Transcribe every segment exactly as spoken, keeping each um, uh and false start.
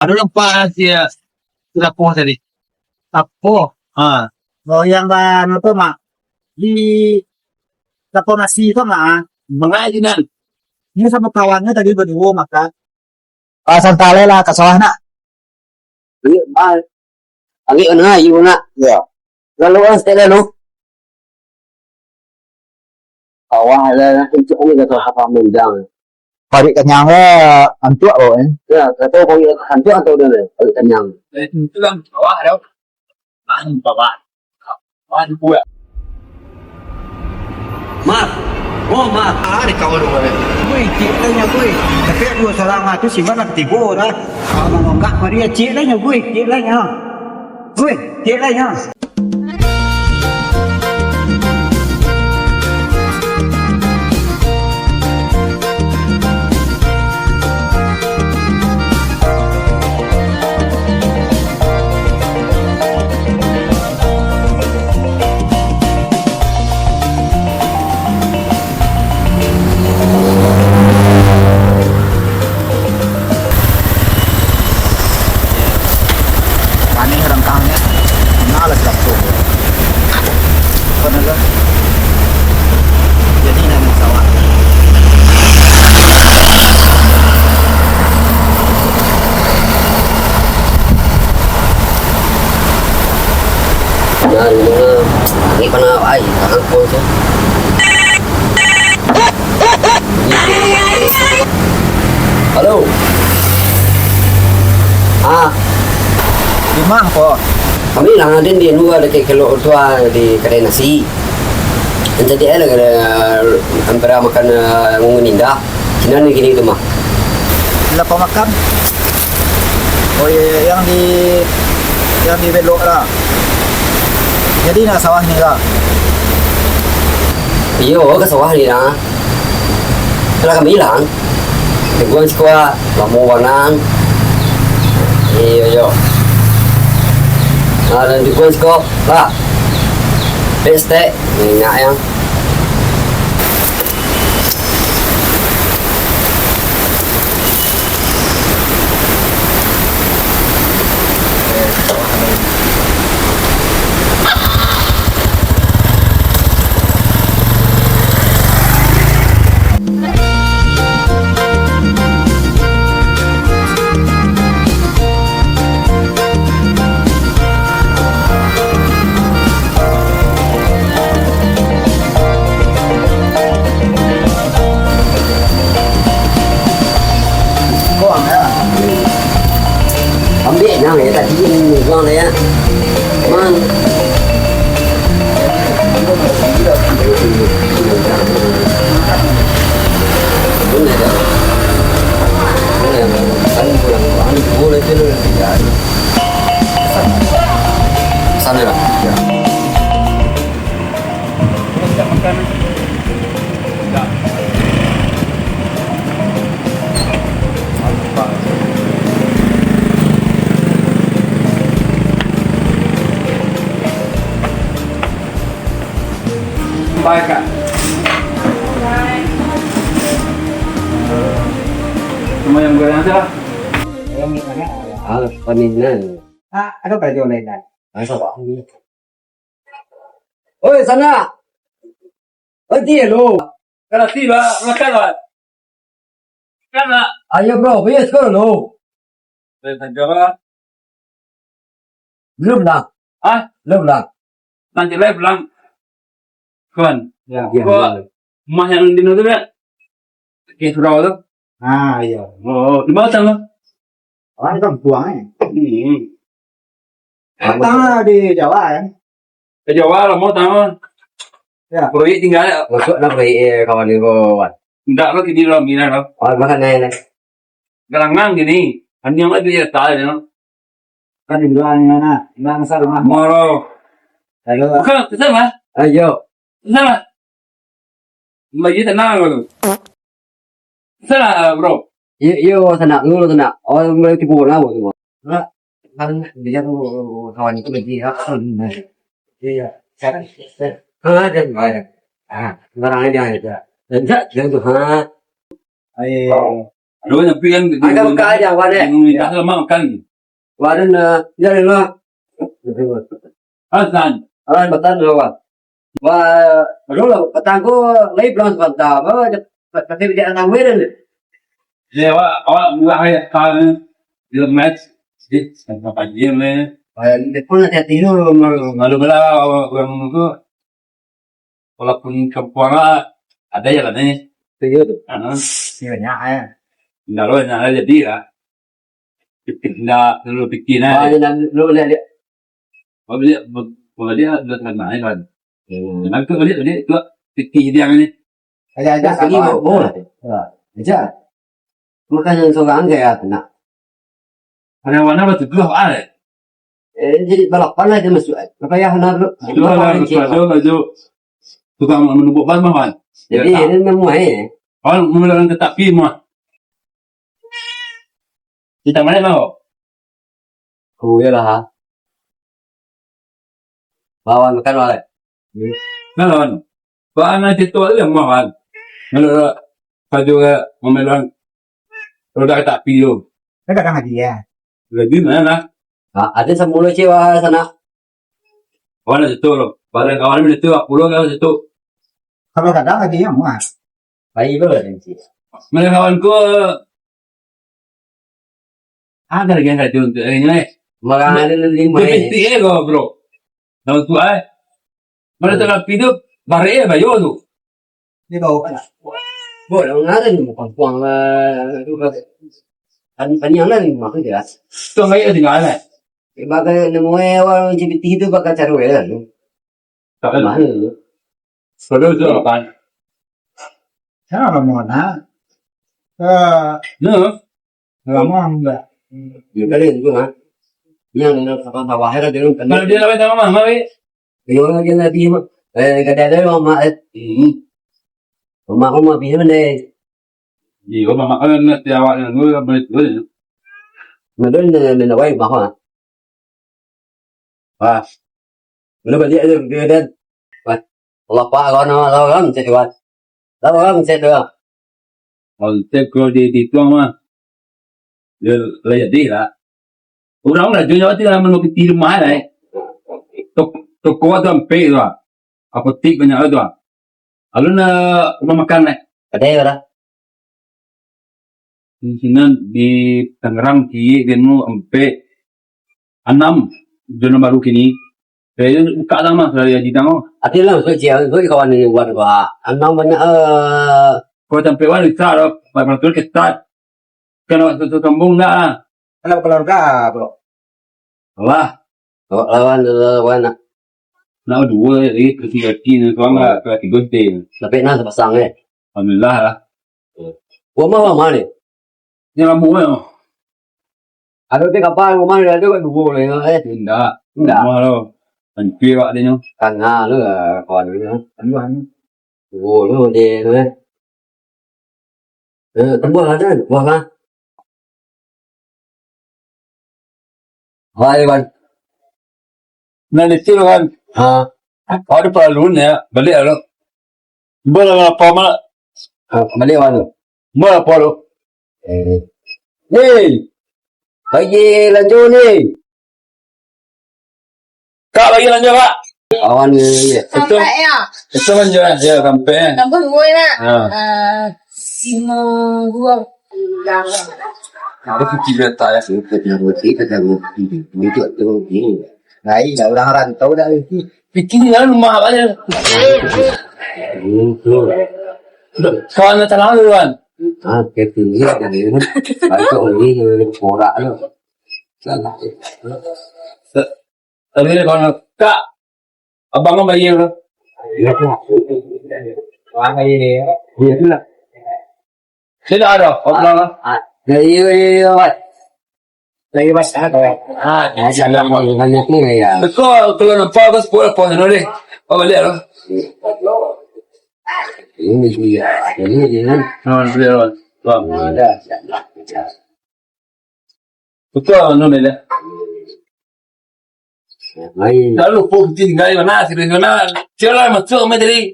Ado nampak si, eh, si Lapo tadi. Lapo. Ha. Oh, yang ba-, anu tu, Mak. Di Lapo nasi tu, Mak, ah. Mangai di nan. Ini samo kawannyo tadi baduo makan. Ah, santai lah, ka sawah nak. Iya, ah. Angek mana ayu nak? Ya. Lalu orang setek lalu. Awak ada nak tunjuk ni kata apa mendang. Parik kanyang lah, antuak bawa ni. Ya, kata parik antuak atau dah ni, parik kanyang. Eh, itu kan awak ada. Ah, bawa. Wah, dibuek. Mat. Oh, Mat. Ah, di kawan rumah ni. Woi, cik lah nyo, woi. Tapi dua salah tu si Mat nak tibo dah. Kalau mau nggak, mari ya, cik lah nyo, woi. Cik lah nyo. Woi, cik lah nyo. Manih rangkangnyo, malah jatuh. Apa naga? Jadi nak sawah. Nah, ini mah, ini kena ai, tangan pun tu. Halo. Ah. Di ma, Po? Kami lah, den di anu, ada kayak kelok tu, ah, di kedai nasi. Yang jadi, eh, lah, kada, antara makan, eh, ngungun indah. Sinan ni kini tu mah. Lapo makan? Oh, iya, iya, yang di, yang di belok lah. Jadi nak sawah ni lah. Iyo, ka sawah ni lah. Lah kami ilang. Tungguan siko, lamo banang. Iyo, iyo. Nah, dan tungguan siko, lah. Bestek, minyak yang. Kuang, ya. Ambil nang ya, tadi yang buang ya. Mang. Sana lah. Ya. Baik, Kak. Cuma yang goreng aja lah. Yang goreng aja. Ah, panis nan. Ah, ada baju lain nan. Ah, siapa? Oi, sana. Oi, dia lo. Kalau tiba, makan lah. Kan lah. Ayo, bro, beli sekolah lo. Saya saja lah. Belum lah. Ah? Belum lah. Nanti lah pulang. Kawan. Ya. Kau rumah yang di mana tu, Bek? Di surau tu. Ah, iya. Oh, di mana sana? Orang kampuang, eh. Hmm. Eh, tangah di Jawa, kan? Di Jawa lah, mau tangah. Ya. Proyek tinggal ya. Masuk lah proyek, eh, kawan ni, kawan. Ndak lah, kini lah, mina lah. Oh, makan naik, naik. Galangan kini. Hanya lah dia tahu, ya. Kan di luar ni, mana? Bilang asal rumah. Moro. Ayo. Bukan, pesan lah. Ayo. Pesan lah. Lagi tenang kau tu. Pesan lah, bro. Iyo, iyo, sanak dulu, sanak. Oh, mulai tipu lah, bro. Nah, kan dia tu kawan itu lagi, ya. Iya, sekarang. Ah, dia bayar. Ah, barang aja, aja. Dan tak, dia tu, ha. Ayo. Aduh, tapi kan Ada buka aja, Wan, eh. Yang minta sama kan. Wan, eh, ya, ya, lah. Hasan. Alah, betul, Wan. Wah, aduh lah, petang ko lai pulang sabanta. Apa, pasti dia anak murid ni. Ya, awak, awak murah ya, kan. Dia match, sedih, sampai pagi ni. Ah, dia pun hati-hati dulu, malu. Malu belah, orang tu. Walaupun kampuang lah, ada ya lah ni. Setuju tu. Ah. Iya, banyak, eh. Ndak lo, ndak jadi lah. Ndak terlalu pikir, nah. Ah, dia nak, lu lihat, lihat. Oh, beliau, beliau dah terkenal, kan. Hmm. Memang tu beliau, beliau tu pikir dia ni. Ajak-ajak Dah, kawan. Beliau. Ya. Ajak. Bukan yang seorang je ya, nak. Ada warna apa tu? Dua, ah, eh? Eh, jadi balapan lah dia masuk, eh. Apa ya, nak dulu? Dua lah, dua, dua, dua. Tukang menumbuk ban mah, Wan. Jadi, ya, tak. Ini memang, eh. Wan, mulakan ke tapi mah. Kita mana mau? Oh, iyalah, ha. Bawa makan, Wan. Nah, Wan. Bawa anak situ aja mah, Wan. Kalau baju ke memegang roda ke tapi tu. Kan kadang lagi, ya. Lagi mana lah? Ha, ada sambulo cik, wah, sana. Kawan lah situ, barang kawan mana tu, pulang kawan situ. Kalau kadang lagi, ya, mah. Baik tu lah, Cik. Mana kawan ku, ada lagi yang kacau untuk hari ni, eh. Marah ada lima, eh. Betul, eh, kau, bro. Tahu tu, eh. Mana tu, hmm, rapi tu, barek, eh, bayo tu. Dia bawa kan. Bawa dah mengaran ni, bukan puang lah. Tu kan. Kan, kan yang lain, maka jelas. Tu, enggak, ya, tinggal, eh. Ibarat nemu, eh, orang G B T tu bakal cari, eh, lah, tu. Tak ada. Mana tu? Sudah tu, kan? Saya orang mana? Eh, no. Lama enggak? Ya, kali itu, ha. Yang nak sawah-sawah, ada dia kan. Kalau dia lawan sama mama, weh. Dia orang dia nabi, eh, kadang-kadang orang mak, eh. Hmm. Rumah-rumah biasa mana? Iya, rumah mak kan nak tiawak yang dulu, boleh tu. Madon, eh, nak baik, bah. Wah. Mana baliak tu, dia kan. Wah. Lapak kau nama tahu kan, cek, Wah. Tahu kan, cek, tu. Kalau cek, kalau di, di tuang mah. Dia lah jadi lah. Urang lah, jo nyawa tu lah, manu piti rumah lah, eh. Tok-, toko tu ampek tu lah. Apotik banyak tu lah. Lalu nak rumah makan lah. Kadai lah. Di sinan di Tangerang, kiik, denu, ampek, anam, zona baru kini. Saya buka lah, Mas, dari Haji Tang, oh. Ati lah, so, cia, so, kawan ni buat apa? Anam banyak, eh. Kau sampai wan, bisa lah, empat ratus kita. Kan awak satu sambung dah. Anak keluarga, bro. Wah, awak lawan, lawan nak. Nak dua, jadi kaki-kaki ni, tuan lah, kaki gunting. Tapi nah, sepasang, eh. Alhamdulillah lah. Rumah, rumah ni? Ni lambu, eh. Ada tu kapal, rumah ni ada kat dua lah, eh. Indak. Indak. Rumah tu. Hancur awak dia nyo. Tangah tu lah, kawan dia. Aduh, anu. Dua tu dia tu, eh. Eh, tembuah lah kan? Buah kan? Hai, Wan. Nah, di situ, Wan. Ha. Kau ada perlu ni, ya. Balik lah, lu. Buat lah, apa, Mak? Ha, balik, Wan. Buat apa, lu? Eh. Hei! Lagi lanjut ni. Kak, lagi lanjut, Kak. Awan ni, ya. Sampai, ya. Itu lanjut, ya, sampai. Tambah dua, ya, nak? Ha. Ah, lima, dua. Ada kunci kereta, ya. Kita jangan mati, kita jangan mati. Duduk tu, ni. Lain dah, orang rantau dah. Fikir dalam rumah apa je. Kawan datang lalu, Wan. Ah, kayak tu, ya, kan, ya. Banyak orang ni, orang korak tu. Salah. Tapi kalau Kak, abang kan bayar tu. Ya, Kak. Wah, iya, iya. Iya, tu lah. Saya dah ada, kau pulang lah. Ah, iya, iya, iya, Wan. Lagi pas, ah, kau. Ah, ya, salah, Wan. Banyak ni, ya. Kau kalau nampak, kau sepuluh lapor sana deh. Kau balik lah. Ini dia, ini dia, kan? Nah, balik lah. Bang. Ada. Betul, anu ni lah. Lain. Lalu pun tinggal di mana, sini di mana. Siapa masuk, mai tadi?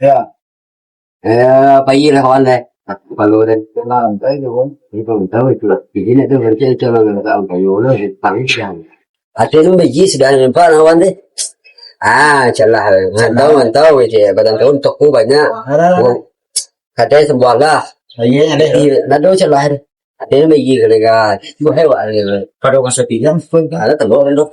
Ya. Eh, pagi lah, kawan, deh. Kalau dari lantai tu kan, dia belum tahu itu lah. Di sini tu berarti itu lah, nggak tahu kayu lah, di pangsiang. Ati tu biji sudah nampak lawan tu. Ah, celah. Mantau, mantau gitu ya. Batang tahun toko banyak. Alah, alah. Wong, katanya sebuah lah. Iya, ada. Iya, nado celah. Ati tu biji kena kan. Buat hebat dia. Pada orang sepi kan, pun kan. Ada telur tu.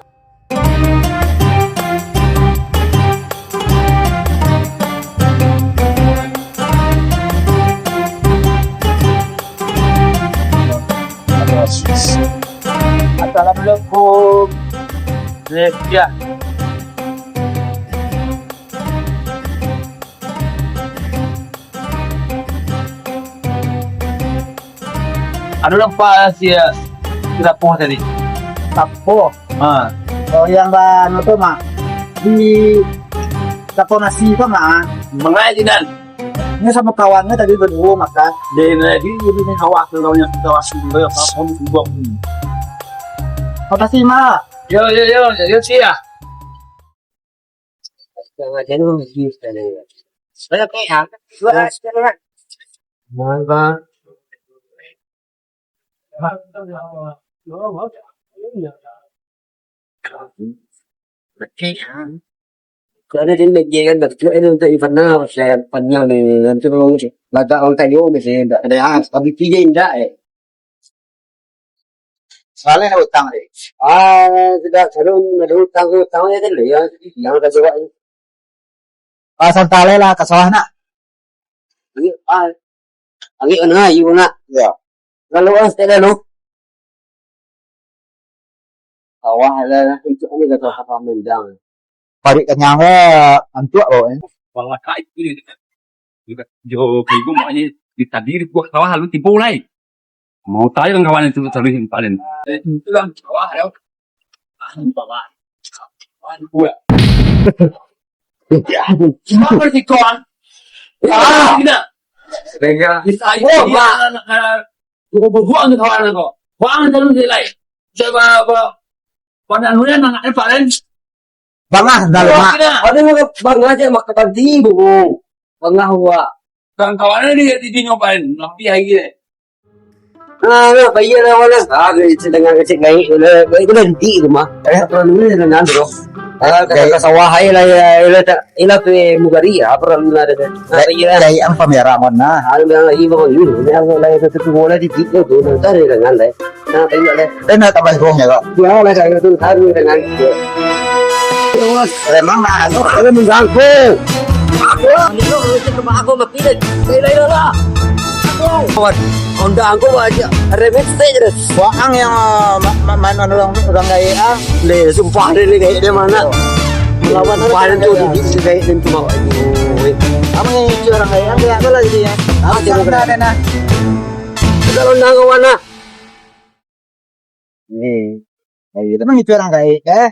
Assalamualaikum. Eh, ya. Ado nampak si, eh, si Lapoh tadi? Lapoh? Ha. Oh, yang ba-, anu tu, Mak. Di Lapoh nasi tu, Mak. Mangai di nan? Ini samo kawannyo tadi baduo makan. Di, di, di, di, di, kawah tu, kawah tu, kawah tu, kawah tu, kawah tu. Makasih, Mak. Yo, yo, yo, yo, siap. Karena dia nak dia kan, nak dia ni untuk Ivana, saya panjang ni, nanti orang tu, lagak orang kayu ni, saya tak ada, ah, tapi dia indak, eh. Salah utang, eh. Ah, tidak, kalau ada utang, utang ya kan, ya, yang tak jawab ni. Ah, santai lah, ka sawah nak. Angik, ah, angik mana ayu nak? Ya. Lalu orang setia lalu. Sawah lah, itu ni kata apa mendang. Parik kanyang lah, antuak bawa ni. Walah, kai ni. Jo, jo, ibu maknyo di tadi di buah sawah lalu tibo lai. Mau tayo kawan itu taruih paling. Eh, itu lah sawah yo. Ah, bawah. Wah. Cuma bersiko. Ah, tidak. Tega. Bisa ayo. Oh, dia Pak. Anak, anak, anak. Buang tu kawan ko. Buang jalan dia lai. Coba apa? Pada nulian anak ni paling. Bangah dalam mak. Ada bangah je mak tadi bu. Bangah wa. Kawan-kawan ni di dinyo paling. Napi lagi deh. Ah, nah, bayar lah, wala. Ah, sedangkan kecil gaik tu lah. Baik tu lah, di rumah. Eh, apa dulu dengan tu? Ah, kata sawah ai lah, ya, ya, tak. Ilah tu, eh, mugari, ya, apa dulu lah, dah. Ah, bayar lah. Gaik ang pamerah, mon, nah. Ah, bilang lagi, bang, ini, ini, aku lah, itu, tu, bola di tiga tu, nanti ada dengan, dah. Nah, bayar lah. Eh, nak tambah gong, ya, kak? Ya, lah, saya tu, taruh dengan dia. Terus. Memang, nah, tu, ada mengganggu. Aku mati deh. Lai, lai, lai, lai. Kawan, Honda aku aja. Remix saja deh. Waang yang, ah, ma-, ma-, main orang, orang gaek, ah. Leh, sumpah deh, ni gaek dia mana? Melawan sumpah orang tu gaek, ah. Di, di gaek dia tu, Mak. Aduh. Apa yang cuci orang gaek? Ambil apa lagi dia? Ah, dia nak ada, nah. Kalau nak kawan, nah. Ni. Gaek, tapi itu orang gaek, eh.